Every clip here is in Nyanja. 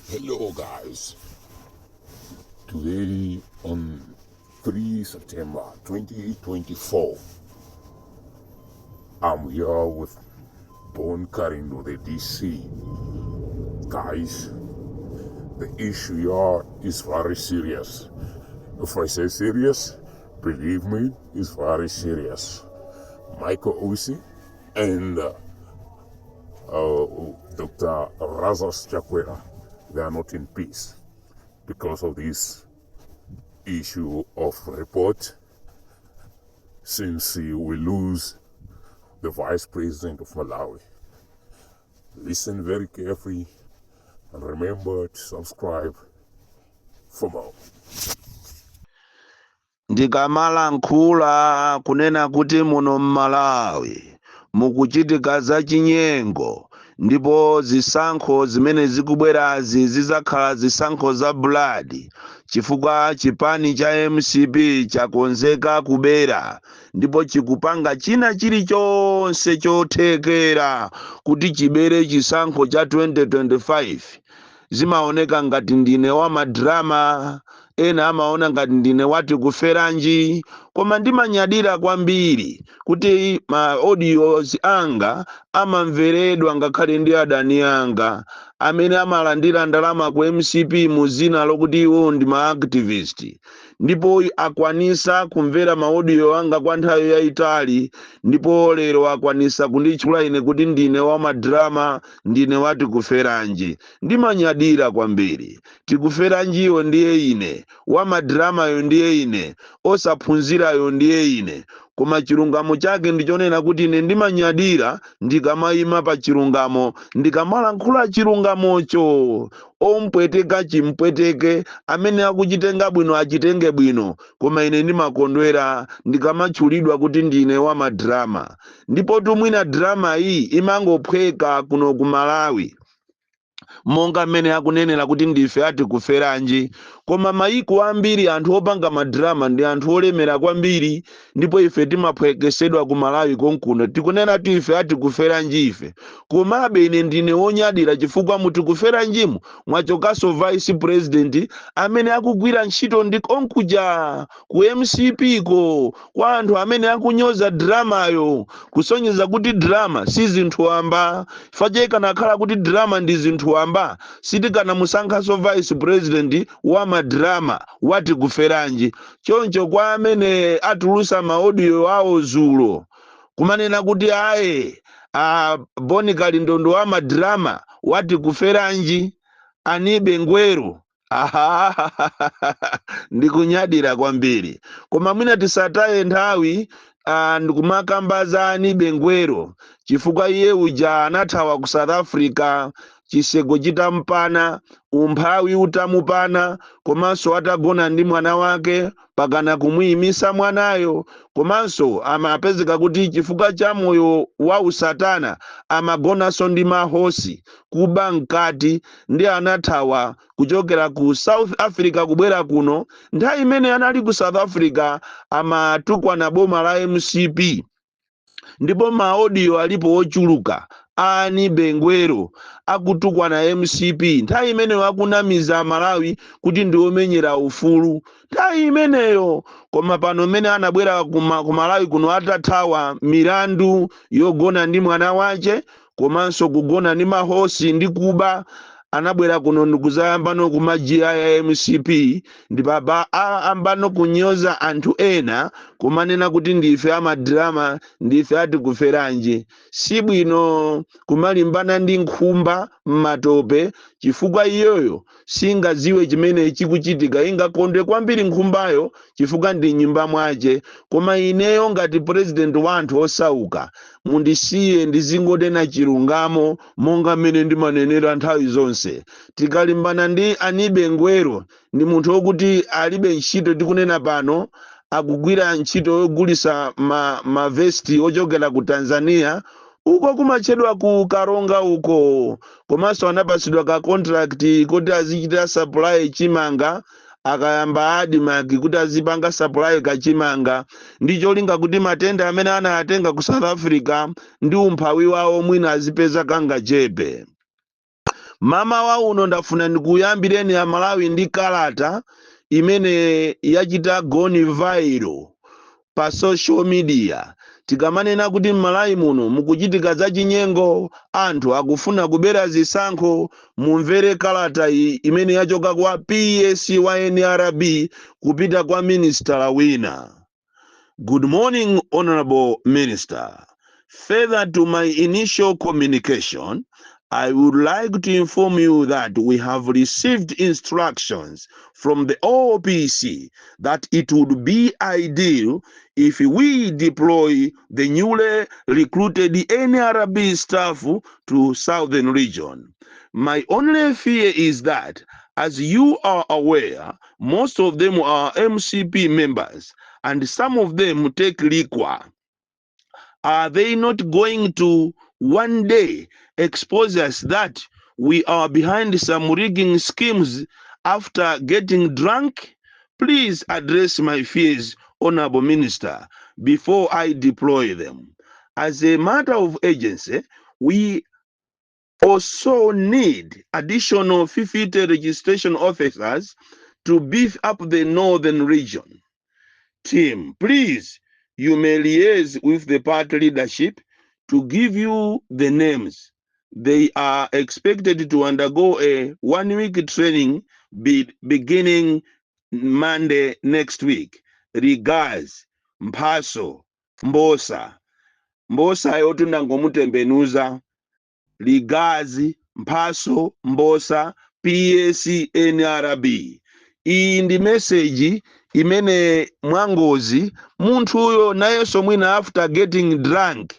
Hello guys, today on 3 September 2024, I'm here with Bon Kalindo, the DC. Guys, the issue here is very serious. If I say serious, believe me, it's very serious. Michael Usi and Dr. Lazarus Chakwera, they are not in peace because of this issue of report since we lose the vice president of Malawi. Listen very carefully and remember to subscribe for more. Ndikamalankhula kunena kuti muno mMalawi mukuchitika zachinyengo, ndipo zisankho zimene zikubwerazi zizakhala zisankho za blood, chifukwa chipani cha MCP chakonzeka kubera ndipo chikupanga china chilichonse chothekera kuti chibere chisankho cha 2025. Zimaoneka ngati ndine wa madrama, ena amaona ngati ndine wati kuferanji, koma ndimanyadira kwambiri kuti ma audios anga amamveredwa ngakhale ndi adani anga amene amalandira ndalama ku MCP mu zina lokuti iwo ndi ma activist, ndipo akwanisa kumvera ma audio anga kwa nthawi yayitali, ndipo lero akwanisa kunditchula ine kuti ndine wa madrama, ndine wati kuferanji. Ndimanyadira kwambiri. Tikuferanjiyo ndiye ine, wa madramayo ndiye ine, osaphunzirayo ndiye ine, koma chilungamo chake ndichonena kuti ine ndimanyadira ndikamayima pa chilungamo, ndikamalankhula chilungamocho. Ompweteka chimpweteke, amene akuchitenga bwino achitenge bwino, koma ine ndimakondwera ndikamatchulidwa kuti ndine wa madrama. Ndipo tumwina drama iyi imangophweka kuno ku Malawi, monga mmene akunenera kuti ndife ati kuferanji, koma mayiko ambiri anthu opanga madrama ndi anthu olemera kwambiri, ndipo ife timaphwekesedwa ku Malawi konkuno. Tikunena ti ife ati kuferanji ife, komabe ine ndine wonyadira chifukwa muti kuferanjimu mwachokanso vice president amene akugwira ntchito ndi konkuja ku MCP ko, kwa anthu amene akunyoza dramayo, kusonyeza kuti drama si zinthu wamba. Chifukwa kanakhala kuti drama ndi zinthu wamba, sitikanamusankhanso vice president wa madrama wati kuferanji. Choncho kwa amene atulusa ma audio awo zulo kumanena kuti aye, a Boni Kalindo wa madrama wati kuferanji, anibe ngwero, ndikunyadira kwambiri. Koma mwina tisataye nthawi ndikumakamba anibe ngwero, chifukwa iye uja anathawa ku South Africa chiseko chitampana, umphawi utamupana, komanso atagona ndi mwana wake pakana kumuyimisa mwanayo, komanso amapezeka kuti chifukwa cha moyo wa usatana amagonanso ndi mahosi, kuba mkati, ndi anathawa kuchokera ku South Africa kubwera kuno. Nthawi imene anali ku South Africa amatukwana boma la MCP, ndipo ma audio alipo ochuluka ani bengwero akutukwana MCP nthawi imeneyo, akunamiza Malawi kuti ndi omenyera ufulu nthawi imeneyo. Koma pano mmene anabwera ku Malawi kuno atathawa milandu yogona ndi mwana wace komanso kugona ndi mahosi ndi kuba, anabwera kuno ndikuzayambano kumajiya ya MCP, ndipapa ambano kunyoza anthu ena, kumanena kuti ndife amadrama, ndife atikuferanji. Sibwino kumalimbana ndi nkhumba m'matope, chifukwa iyoyo singaziwe chimene chikuchitika. Ingakondwe kwambiri nkhumbayo chifukwa ndi nyumba mwace. Koma ineyo ngati president wa anthu osauka, mundisiye ndizingonena chilungamo monga mmene ndimanenera nthawi zonse. Tikalimbana ndi anibe ngwero, ndi munthu wokuti alibe ntchito. Tikunena pano akugwira ntchito yogulisa mavesti ochokera ku Tanzania uko kumatchedwa ku Karonga uko, komanso anapasidwa ka contract kuti azichita supply chimanga akayamba ADMARC, kuti azipanga supply kachimanga ndi cholinga kuti matenda amene anayatenga ku South Africa ndi umphawi wawo mwina azipeza kangachepe. Mamawa uno ndafuna ndikuyambireni Amalawi ndi kalata imene yachita gone viral pa social media. Tikamanena kuti m'Malawi muno mukuchitika zachinyengo, anthu akufuna kubera zisankho, mumvere kalata iyi imene yachoka kwa PS wa NRB kupita kwa minister wina. "Good morning, Honorable Minister. Further to my initial communication, I would like to inform you that we have received instructions from the OPC that it would be ideal if we deploy the newly recruited NRB staff to Southern Region. My only fear is that, as you are aware, most of them are MCP members and some of them take liquor. Are they not going to one day expose us that we are behind some rigging schemes after getting drunk? Please address my fears, Honorable Minister, before I deploy them. As a matter of urgency, we also need additional 50 registration officers to beef up the northern region team. Please, you may liaise with the party leadership to give you the names. They are expected to undergo a 1 week training beginning Monday next week. Regards, Mphaso Mbosa." Mbosa yoti ndangomutembenuza. Regards, Mphaso Mbosa, PS NRB. Iyi ndi message imene mwangozi munthuyo nayenso mwina after getting drunk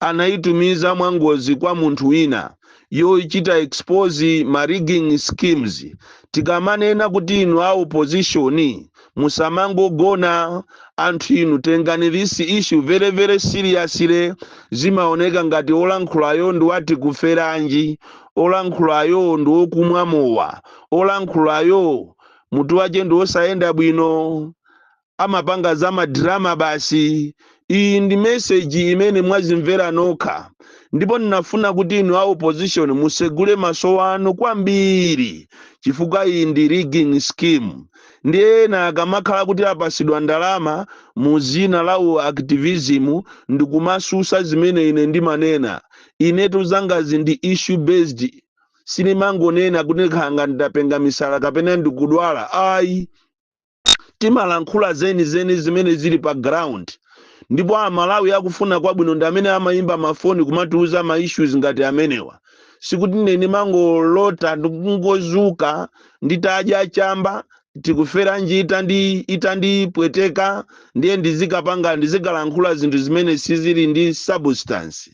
anayitumiza mwangozi kwa munthu wina, yochita expose ma rigging schemes. Tikamanena kuti inu a opposition musamangogona, anthu inu tengani this issue very very seriously. Zimaoneka ngati olankhulayo ndi wati kuferanji, olankhulayo ndi okumwa mowa, olankhulayo mutu wache ndi osayenda bwino, amapanga za ma drama basi. Iyi ndi message imene mwazimvera nokha, ndipo ndinafuna kuti inu a opposition musegule maso anu kwambiri, chifukwa iyi ndi rigging scheme. Ndi ena akamakhala kuti apasidwa ndalama mu zina la u activism ndikumasusa zimene ine ndimanena. Inetu zangazi ndi issue based, sinimangonena kuti khanga ndapenga misala kapena ndikudwala, ayi. Timalankhula zenizeni zimene zili pa ground, ndipo Amalawi akufuna kwabwino ndi amene amayimba mafoni kumatiuza ma issues ngati amenewa. Sikuti nene mangolota ndikungozuka nditadya chamba, tikuferanji itandipweteka, ndiye ndizikapanga, ndizikalankhula zinthu zimene sizili ndi substance.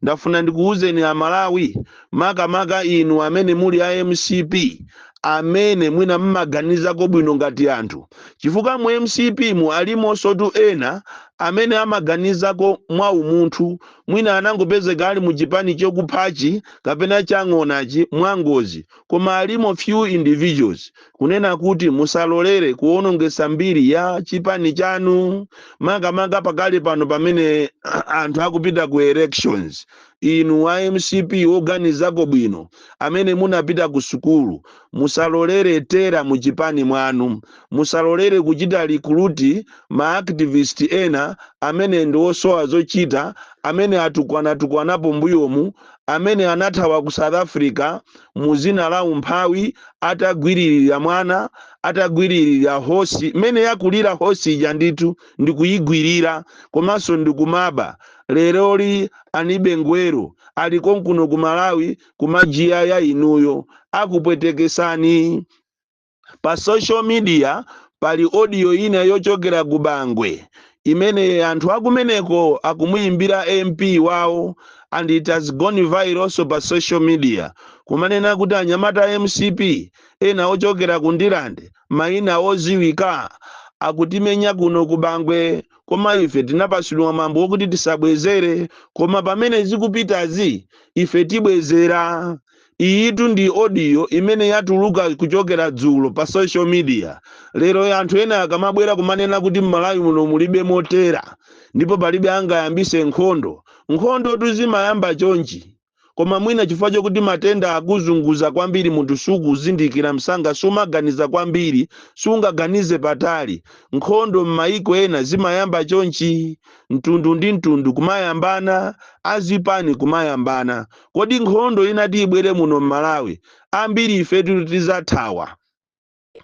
Ndafuna ndikuwuzeni Amalawi, makamaka inu amene muli a MCP, amene mwina mmaganizako bwino ngati anthu, chifukwa mu MCP mu alimonso ena amene amaganizako mwa umunthu. Mwina anangopezeka ali mu chipani chokuphachi kapena chang'onachi mwangozi, koma alimo few individuals. Kunena kuti musalolere kuwonongesa mbiri ya chipani chanu, makamaka pakali pano pamene anthu akupita ku elections. Inu a MCP oganizako bwino, amene munapita ku sukulu, musalolere tera mu chipani mwanu. Musalolere kuchita recruit ma activist ena amene ndi osowa zochita, amene atukwanatukwanapo mbuyomu, amene anathawa ku South Africa mu zina la umphawi, atagwiririra mwana, atagwiririra hosi mmene yakulira hosi ija ndithu ndikuyigwirira komanso ndikumaba. Leroli anibe ngwero ali konkuno ku Malawi kumajiya ya inuyo akupwetekesani. Pa social media pali audio ina yochokera ku Bangwe imene anthu akumeneko akumuyimbira MP wawo, and it has gone viral also pa social media, kumanena kuti anyamata MCP ena ochokera ku Ndilande, mayina oziwika, akutimenya kuno ku Bangwe, koma ife tinapasidwa mambo okuti tisabwezere, koma pamene zikupitazi ife tibwezera. Iyitu ndi audio imene yatuluka kuchokera dzulo pa social media. Lero anthu ena akamabwera kumanena kuti m'Malawi muno mulibe motera ndipo palibe angayambise nkhondo, nkhondo tuzimayamba chonchi. Koma mwina chifukwa chokuti matenda akuzunguza kwambiri, munthu sukuzindikira msanga, sumaganiza kwambiri, sungaganize patali. Nkhondo m'mayiko ena zimayamba chonchi, mtundu ndi mtundu kumayambana, azipani kumayambana. Kodi nkhondo inati ibwere muno m'Malawi, ambiri ifetu tizathawa,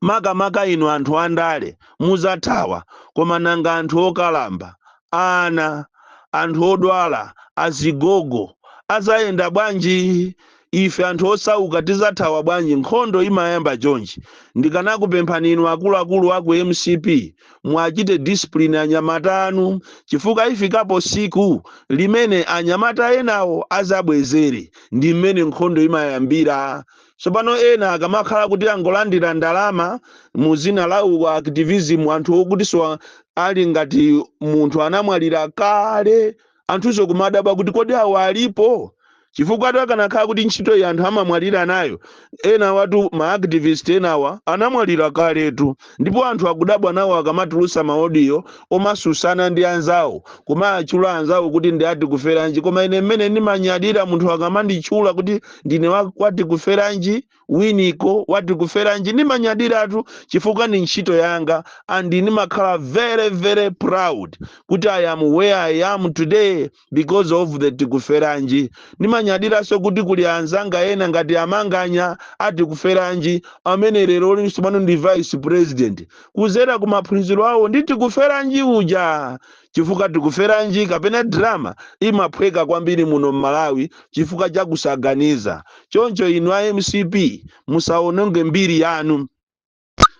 makamaka inu anthu andale muzathawa. Koma nanga anthu okalamba, ana, anthu odwala, azigogo azayenda bwanji? Ife anthu osauka tizathawa bwanji? Nkhondo imayamba chonchi. Ndikanakupemphani inu akuluakulu aku MCP, mwachite discipline anyamata anu, chifukwa ifikapo siku limene anyamata enawo azabwezere. Ndi mmene nkhondo imayambira. Tsopano ena akamakhala kuti angolandira ndalama mu zina la activism, anthu okuti so ali ngati munthu anamwalira kale, anthuso kumadabwa kuti kodi awo alipo? Chifukwa atu akanakhala kuti ntchito iyi anthu amamwalira nayo, ena watu ma activist enawa anamwalira kaletu. Ndipo anthu akudabwa nawo akamatulusa ma audio omasusana ndi anzawo, kumatchula anzawo kuti ndi ati kuferanji. Koma ine mmene ndimanyadira munthu akamanditchula kuti ndine wati kuferanji, Winiko wati kuferanji, ndimanyadiratu chifukwa ni ntchito yanga, and ndimakhala very very proud kuti I am where I am today because of the Tikuferanji. Ndimanyadiranso kuti kuli anzanga ena ngati amanganya ati kuferanji, amene lero linso pano ndi vice president kuzera ku maphunziro awo ndi Tikuferanji uja, chifukwa Tikuferanji kapena drama imaphweka kwambiri muno m'Malawi chifukwa cha kusaganiza. Choncho inu a MCP, musaononge mbiri yanu.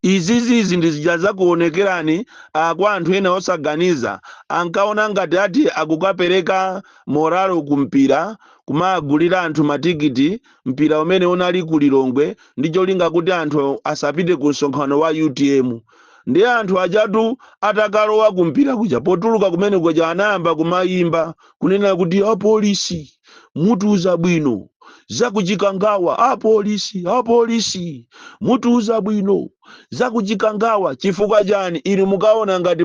Izizizi ndi zija zakuonekerani kwa anthu ena osaganiza, ankaona ngati ati akukapereka morale kumpira, kumagulira anthu matikiti mpira umene unali ku Lilongwe, ndi cholinga kuti anthu asapite ku msonkhano wa UTM. Ndi anthu ajatu atakalowa kumpira kuja, potuluka kumene kuja anayamba kumayimba kunena kuti apolisi mutuza bwino zakuchikangawa, apolisi, apolisi mutuza bwino zakuchikangawa. Chifukwa chani? Inu mukaona ngati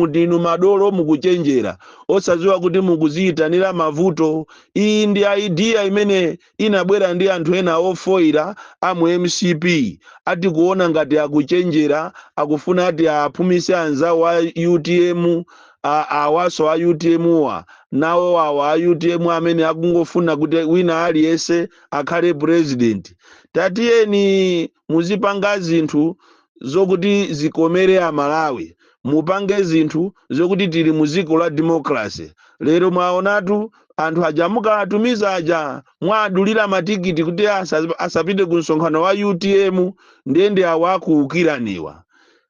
ndinu madolo, mukuchenjera, osadziwa kuti mukuziyitanira mavuto. Iyi ndi idea imene inabwera ndi anthu ena ofoira amu MCP, ati kuona ngati akuchenjera, akufuna ati aphumise anzawo a UTM. Awaso a UTM wa nawo awa a UTM amene akungofuna kuti wina aliyense akhale president. Tatiyeni muzipanga zinthu zokuti zikomere Amalawi, mupange zinthu zokuti tili mu dziko la democracy. Lero mwaonatu anthu aja mukatumiza aja, mwadulira matikiti kuti asapite ku msonkhano wa UTM, ndende awa akuukiraniwa.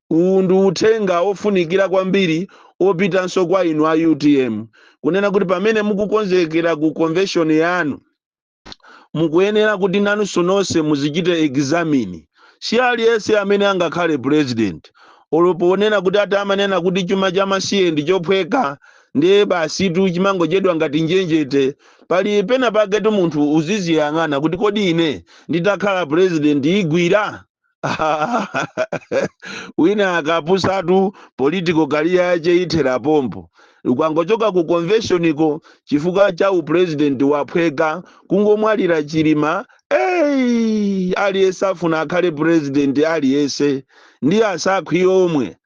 Uwu ndi uthenga ofunikira kwambiri opitanso kwa inu a UTM, kunena kuti pamene mukukonzekera ku convention yanu, mukuyenera kuti nanunso nonse muzichite examine. Si aliyense amene angakhale president. Oloponena kuti ati amanena kuti chuma cha masiye ndi chophweka, ndiye basitu chimangochedwa ngati njenjete. Pali pena paketu munthu uziziyang'ana kuti kodi ine nditakhala president igwira? Wina akapusatu, political career yache ithera pompo ukangochoka ku convention iko, chifukwa cha upresident waphweka. Kungomwalira Chilima, hey, aliyense afuna akhale president, aliyense ndi asakhwi omwe.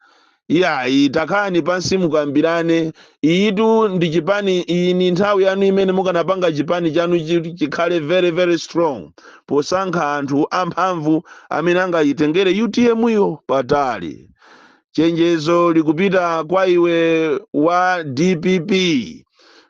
Iyayi, takhalani pansi mukambirane. Iyitu ndi chipani, iyi ni nthawi yanu imene mukanapanga chipani chanu chikhale very very strong, posankha anthu amphamvu amene angayitengere UTM yo patali. Chenjezo likupita kwa iwe wa DPP,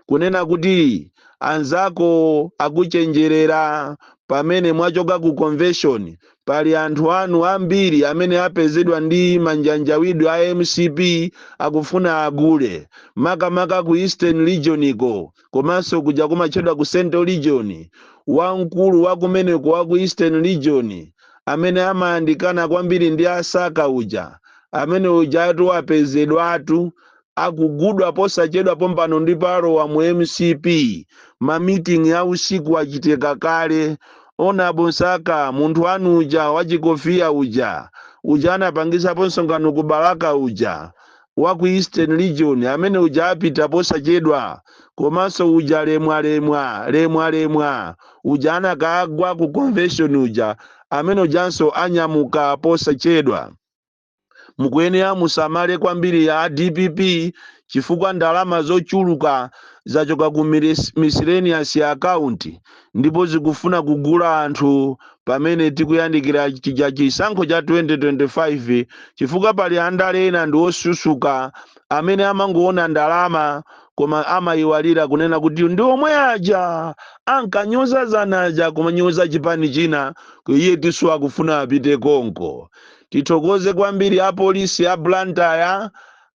kunena kuti anzako akuchenjerera. Pamene mwachoka ku convention, pali anthu anu ambiri amene apezedwa ndi manjanjawidwe a MCP, akufuna agule, makamaka ku Eastern Region iko, komanso kuja kumatchedwa ku Central Region. Wamkulu wa kumeneko wa ku Eastern Region amene amayandikana kwambiri ndi Asaka uja, amene ujatu apezedwatu akugudwa posachedwa pompano ndi palowa mu MCP. Ma meeting a usiku achitika kale. Honourable Msaka, munthu wanu uja wachikofiya uja, uja anapangisapo msonkhano ku Balaka uja, Wa ku Eastern Region amene uja apita posachedwa, komanso uja lemwalemwa lemwalemwa uja anakagwa ku convention uja, amene ujanso anyamuka posachedwa. Mukuyenera musamale kwambiri ya DPP, chifukwa ndalama zochuluka zachoka ku miscellaneous account ndipo zikufuna kugula anthu pamene tikuyandikira chija chisankho cha 2025, chifukwa pali andale ena ndi osusuka amene amangoona ndalama koma amayiwalira kunena kuti ndi omwe aja ankanyoza zanaja kumanyoza chipani china, iye tisu akufuna apite konko. Tithokoze kwambiri apolisi a Blantyre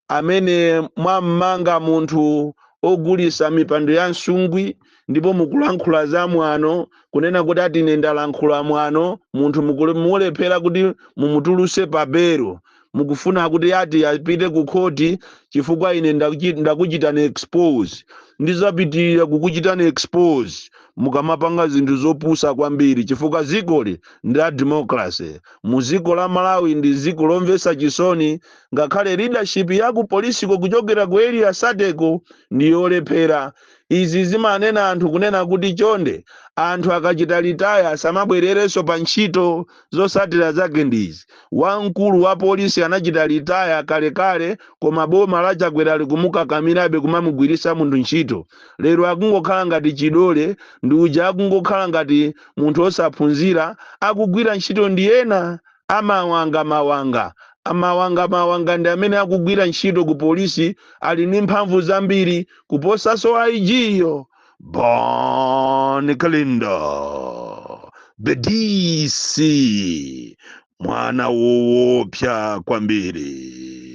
amene mwammanga munthu ogulisa mipando ya msungwi, ndipo mukulankhula za mwano kunena kuti ati ine ndalankhula mwano. Munthu mulephera kuti mumutuluse pa belo, mukufuna kuti ati apite ku khoti chifukwa ine ndakuchitani expose. Ndizapitirira kukuchitani expose mukamapanga zinthu zopusa kwambiri, chifukwa zikoli ndi la democracy. Mu ziko la Malawi ndi ziko lomvetsa chisoni, ngakhale leadership ya ku polisiko kuchokera ku Area 30 ko ndi yolephera. Izi zimanena anthu kunena kuti chonde, anthu akachita retire asamabwererenso pa ntchito. Zosatira zake ndizi: wamkulu wa polisi anachita retire kalekale, koma boma la Chakwera likumukakamirabe kumamugwirisa munthu ntchito. Lero akungokhala ngati chidole ndi uja, akungokhala ngati munthu osaphunzira, akugwira ntchito ndi ena amawanga mawanga amawanga mawanga, ndi amene akugwira ntchito ku polisi, ali ndi mphamvu zambiri kuposaso IG yo. Bon Kalindo, the DC, mwana woopsa kwambiri.